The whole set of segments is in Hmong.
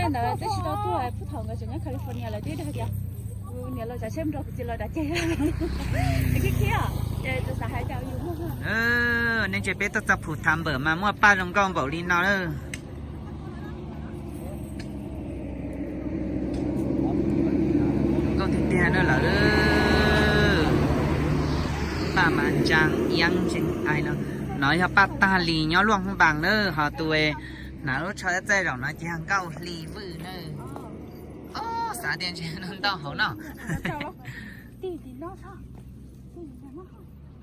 Ntawd twb tsis tau tuaj, puag thaum nkawd tseem nyob California lawv twb dag tias, niam laus tsav tsheb mus nrog kuv txiv laus dav ceg. Khiav khiav, ces tus xav hais tias yus muaj. Nej ntsia peb tuaj txog Phum Tham Npawm mas muaj paj zoo nkauj npaum li no lawm. Nkauj tiag tiag na lawm. Paj mas ntsa iab ntsees ai no. No yog paj tag li nyob Luaj Npas na, ho tus hnav lub tsho txaij zaum no ces yog Nkauj Hli Vwj na. Xav tias ntshe no ntau hauv no.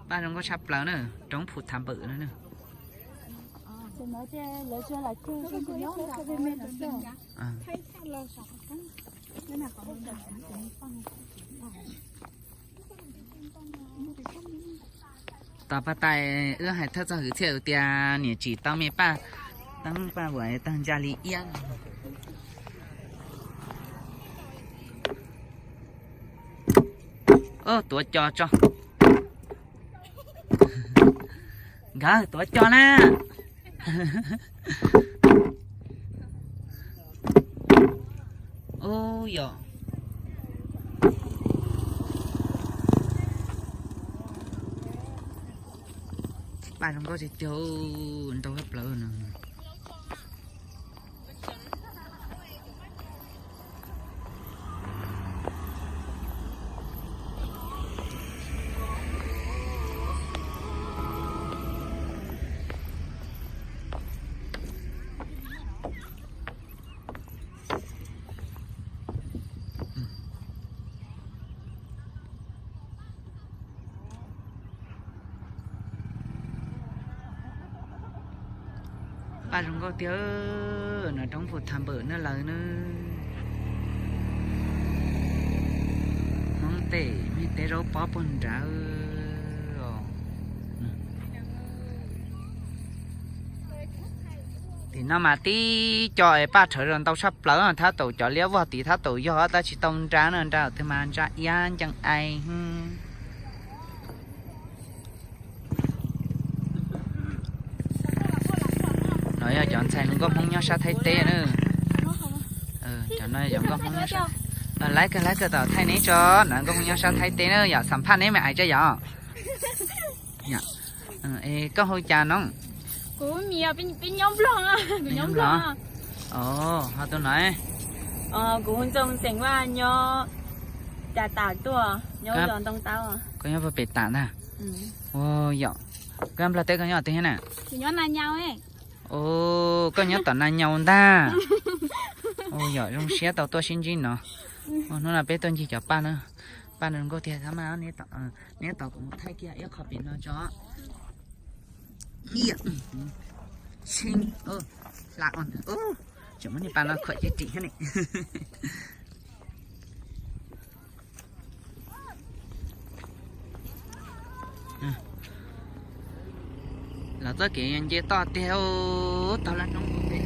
Paj zoo nkauj tshaj plaws na, roob Phum Tham Npawm no na. Tom paj tais wb hais thawj txoj hwm txhiaj tias niam tsim tau me paj, teeb paj vuam tag ntsa li iab. Tuav co tso. Nkawd tuav co na. Ub yom. Paj zoo nkauj tiag tiag, ntau tshaj plaws no. Paj zoo nkauj tiag, no roob Phum Tham Npawm na lawm na. Hmoob tej me teb zaub pob puag nrad. Tim no mas tib co es paj rhawv zos ntau tshaj plaws, thab taum cov liab vog tim thab taum yog tab tsis tau nra na, nra twg mas ntsa iab ncees ai. No yog cov ntxhais hluas nkauj Hmoob nyob sab Thaib teb na. Cov no cov nkauj Hmoob nyob sab, laiv kawg laiv kawg tom thaij neb tso, no nkauj Hmoob nyob sab Thaib teb na yom, xam phaj neb me ais tso yom. Koj hu cas no? Kuv nyob Nplog. Ho tus no? Kuv hu Ntxoo Xeem Vaj nyob Cas Tas tuaj, nyob Zos Ntoo Taub. Koj nyob puag pem tas ntag. Yom, koj nyob Nplog teb koj nyob twg thiab na? Koj nyob tom Na Nyaus ntag. Yom, zoo siab tau tuaj sib ntsib no. Hnub no peb tuaj ncig cov paj na. Paj no nkauj tiag tab mas neb tos kuv mus thaij kiag ib qho pem no tso. Hla, tseem muab niag paj no khuam cev ris thiab ne. Los txoj kev nce toj tiag, tog laj roob pem.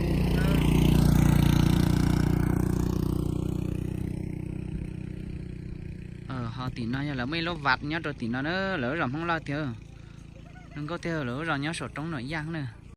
Ho tim no yog lawv muaj ib lub vaj nyob rau tim no na, lawv lub zos Hmoob Lauj tiag. Zoo nkauj tiag, lawv lub zos nyob saum roob Nuam Yaj na.